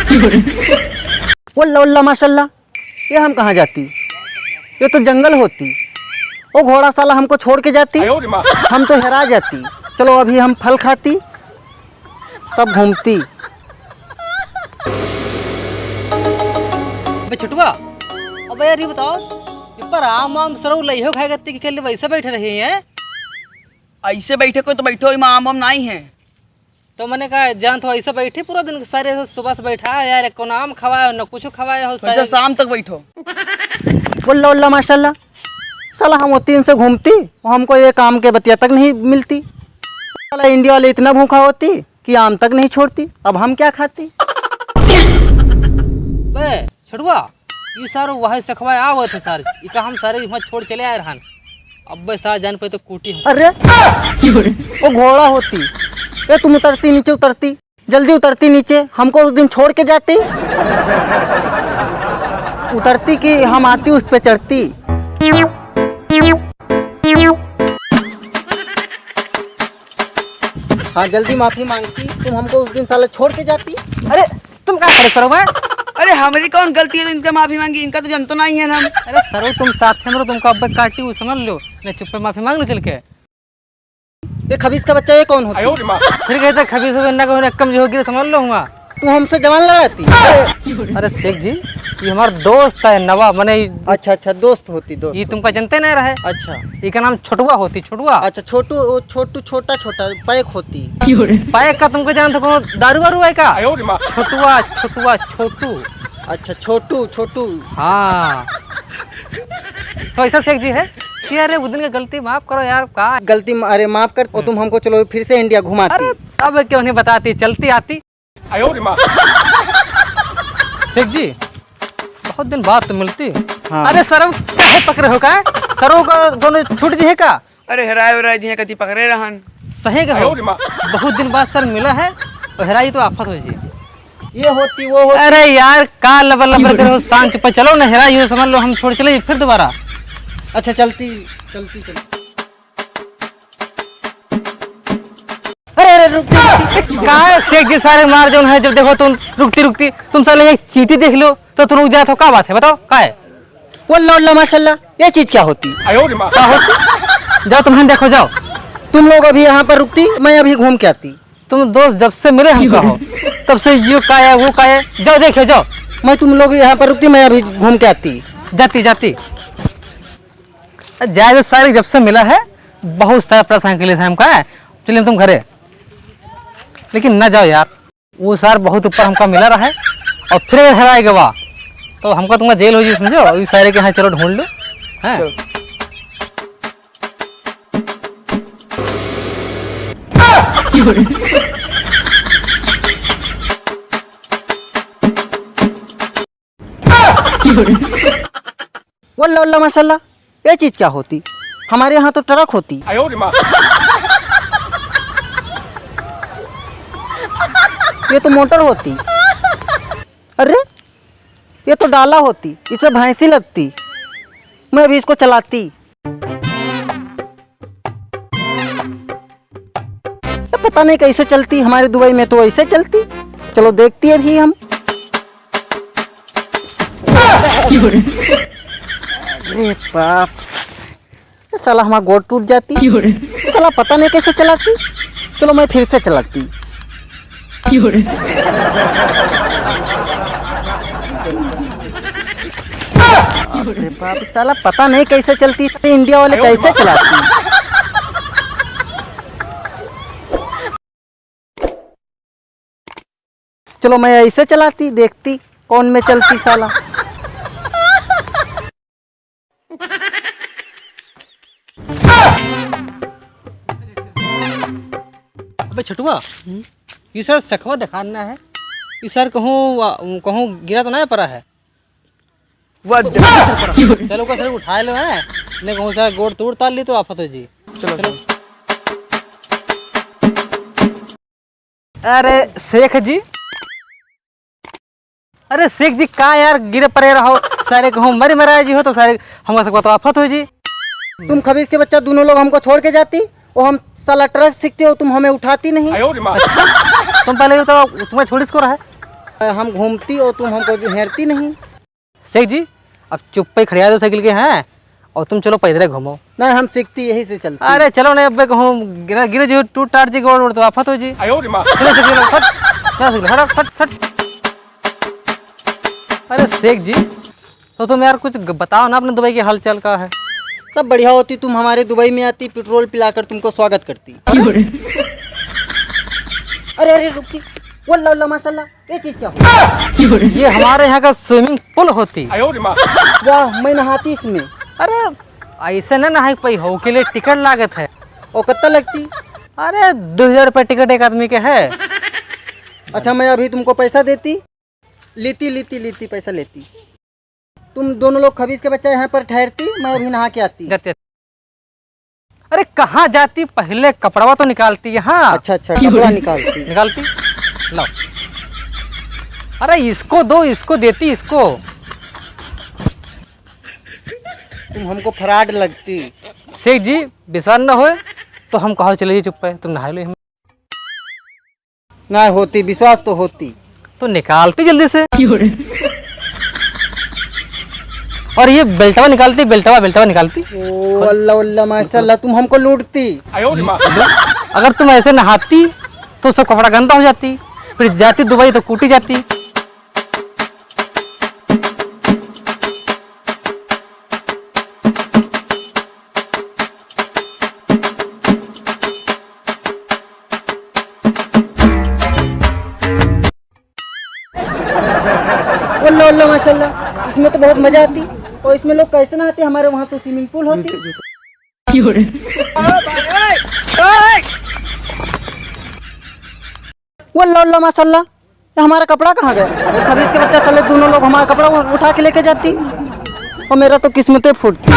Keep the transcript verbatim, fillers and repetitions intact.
वल्ला वल्ला माशाल्लाह, ये हम कहाँ जाती? ये तो जंगल होती। वो घोड़ा साला हमको छोड़ के जाती, हम तो हेरा जाती। चलो अभी हम फल खाती, तब घूमती। अबे छोटुआ, अबे यार ये बताओ, ये पर आम आम सरऊ लइहो खाए करते कि खाली वैसे बैठे रहे हैं? ऐसे बैठे कोई तो बैठो, इमा आम वाम नाई है। तो मैंने कहा, जान तो ऐसे बैठे पूरा दिन, सारे ऐसे सुबह से बैठा है यार, एक कोना आम खवाए हो, न कुछ खवाए हो, तो ऐसे सारे शाम तक बैठो। वल्ला वल्ला माशाल्लाह, साला हम वो तीन से घूमती, वो हमको एक आम के बतिया तक नहीं मिलती। साला इंडिया वाले इतना भूखा होती कि आम तक नहीं छोड़ती, अब हम क्या खाती? बे, छोटुआ, ई सारो वही सखवा आवत है सारे। इका हम सारे इहाँ छोड़ चले आए रहन। अब्बे सार जान पे तो कूटी हम। अरे, वो घोड़ा होती। ए, तुम उतरती, नीचे उतरती, जल्दी उतरती नीचे, हमको उस दिन छोड़ के जाती। उतरती कि हम आती उस पे चढ़ती। हाँ, जल्दी माफी मांगती, तुम हमको उस दिन साला छोड़ के जाती। अरे, तुम का करे सरऊ बे? अरे, हमरी कौन गलती है, इनका माफी मांगी, इनका तो जनतो नहीं है हम। अरे सरऊ, तुम साथ में रहो, तुमको अब काटी वो समझ लो, नहीं चुप्पे माफी मांग लो चल के। ये खबीस का बच्चा, ये कौन होता है? फिर कहते खबीस हो ना, कौन कम जो हो गिरे समझ लो हुआ। तू हमसे जबान लड़ाती? अरे शेख जी, ये हमार दोस्त है नवा, मने अच्छा, अच्छा, दोस्त होती, दोस्त ये होती। तुमका जनते नहीं रहे। अच्छा। इका नाम छोटुआ होती, छोटुआ। अच्छा, छोटू, वो छोटू छोटा, छोटा, पैक होती। पैक का तुमको जानत हो, कोनो दारू वारू है का? छोटुआ, छोटुआ, छोटू। अच्छा, छोटू, छोटू। हाँ। तो ऐसा शेख जी है कि अरे, वो दिन का गलती माफ करो यार, का? गलती म-, अरे, माफ कर, और तुम हमको चलो फिर से इंडिया घुमाती। अरे, तब क्यों नहीं बताती, चलती आती। शेख जी, बहुत दिन बाद तो मिलती। हाँ। अरे सरऊ, काहे पकड़े हो का? सरऊ का दोनों छूट जी है का? अरे हेराए वेराए जी हैं, कती पकड़े रहन। सही कहो। बहुत दिन बाद सर मिला है, और हेराई तो आफत हो जी। ये होती, वो होती। अरे यार, का लबर लबर करो, शांत चुप चलो ना, हेराई हो समझ लो, हम छोड़ चले फिर दोबारा। अच्छा, चलती, चलती, चलती। अरे, अरे, रुकती, रुकती। का है शेख जी सारे मार जौन है, जब देखो तुम रुकती, रुकती, तुम साले एक चींटी देख लो, तो तुम रुक जात हो, का बात है, बताओ, का है? वल्ला, वल्ला, माशाल्लाह, ये चीज क्या होती? का होती? जाओ, तुम देखो, जाओ। तुम लोग अभी यहाँ पर रुकती, मैं अभी घूम के आती। तुम दोस्त जब से मिले हमका हो, तब से यो का है, वो का है, जाओ देखो, जाओ। मैं तुम लोग यहाँ पर रुकती, मैं अभी घूम के आती। जाती, जाती। जाए तो सारे जब से मिला है, बहुत सारा परेशान के लिए हमका है। चलिए हम तुम घरे, लेकिन ना जाओ यार, वो सार बहुत ऊपर हमका मिला रहा है और फिर अगर हेराए गवा तो हमका तुमका जेल हो जी, समझो। अभी सारे के यहाँ चलो ढूंढ लो, हैं? चलो। वल्ला, वल्ला, माशाल्लाह, ये चीज क्या होती? हमारे यहाँ तो ट्रक होती। ये तो मोटर होती। अरे, ये तो डाला होती, इसमें भैंसी लगती, मैं भी इसको चलाती। ये पता नहीं कैसे चलती, हमारे दुबई में तो ऐसे चलती। चलो देखती है अभी हम। अरे बाप, ये साला हमारा गोड़ टूट जाती। ये साला पता नहीं कैसे चलाती। चलो मैं फिर से चलाती। अरे बाप, साला पता नहीं कैसे चलती, इंडिया वाले कैसे चलाती। चलो मैं ऐसे चलाती, देखती कौन में चलती साला। अबे छोटुआ, ये सर सखवा दिखाना है। ये सर कहूँ, कहूँ गिरा तो नहीं पड़ा है? चलो का सर उठा लो है, नहीं कहूँ सर गोड़ तोड़ ताल ली तो आफत हो जी। चलो, चलो। अरे शेख जी, अरे शेख जी, का यार गिरे पड़े रहो, सारे कहूँ मरे मराए जी हो तो सारे हमका सबका तो आफत हो जी। तुम खबीस के बच्चा दोनों लोग हमको छोड़ के जाती, वो हम साला ट्रक सीखते हो, तुम हमें उठाती नहीं। अच्छा, तुम पहले ये बताओ, तुम्हें छोड़िस को रहा है? हम घूमती और तुम हमको जो हेरती नहीं। सेठ जी, अब चुप्पे खड़िया दो साइकिल के हैं और तुम चलो पैदल घूमो। नहीं, हम सीखती यही से चलती। अरे चलो नहीं, अब कहूँ गिरा, गिरे जो टूट टाट जी, गोड़ वोड़ तो आफत हो जी। आयो रे माँ। चलो, चलो, चलो, फट, चलो, चलो, हट, फट, फट। अरे सेठ जी, तो तुम यार कुछ ग-, बताओ ना, अपने दुबई के हालचाल का है? सब बढ़िया होती, तुम हमारे दुबई में आती, पेट्रोल पिलाकर तुमको स्वागत करती। अरे, अरे, रुकी। वल्ला, वल्ला, माशाल्लाह, ये चीज क्या हो? ये हमारे यहाँ का swimming pool होती। वाह, मैं नहाती इसमें। अरे, ऐसे ना नहाई पाई हो, के लिए टिकट लागत है। और कितना लगती? अरे, दो हजार रुपये टिकट एक आदमी के है। अच्छा, मैं अभी तुमको पैसा देती, लेती, लेती, लेती, पैसा लेती। तुम दोनों लोग खबीस के बच्चा यहाँ पर ठहरती, मैं अभी नहा के आती। जाते। अरे, कहाँ जाती? पहले कपड़वा तो निकालती यहाँ। अच्छा, अच्छा, कपड़ा निकालती। निकालती? लाओ। अरे, इसको दो, इसको देती, इसको। तुम हमको fraud लगती। सेठ जी, विश्वास न होए तो हम कहो चले जाइए चुप्पे, तुम नहा लो। नहीं होती, विश्वास तो होती। तो निकालती जल्दी से। और ये बेल्टवा निकालती, बेल्टवा, बेल्टवा निकालती। ओ अल्लाह, अल्लाह, माशाल्लाह, तुम हमको लूटती। अगर तुम ऐसे नहाती तो सब कपड़ा गंदा हो जाती, फिर जाती दुबई तो कूटी जाती। वल्ला, वल्ला, माशाल्लाह, इसमें तो बहुत मजा आती। और इसमें लोग कैसे नहाते, हमारे वहाँ तो swimming pool होती। वल्ला, वल्ला, माशाल्लाह, ये हमारा कपड़ा कहाँ गया? ये खबीस के बच्चा, साले दोनों लोग हमारा कपड़ा उ-, उठा के लेके जाती और मेरा तो किस्मतें फूटती।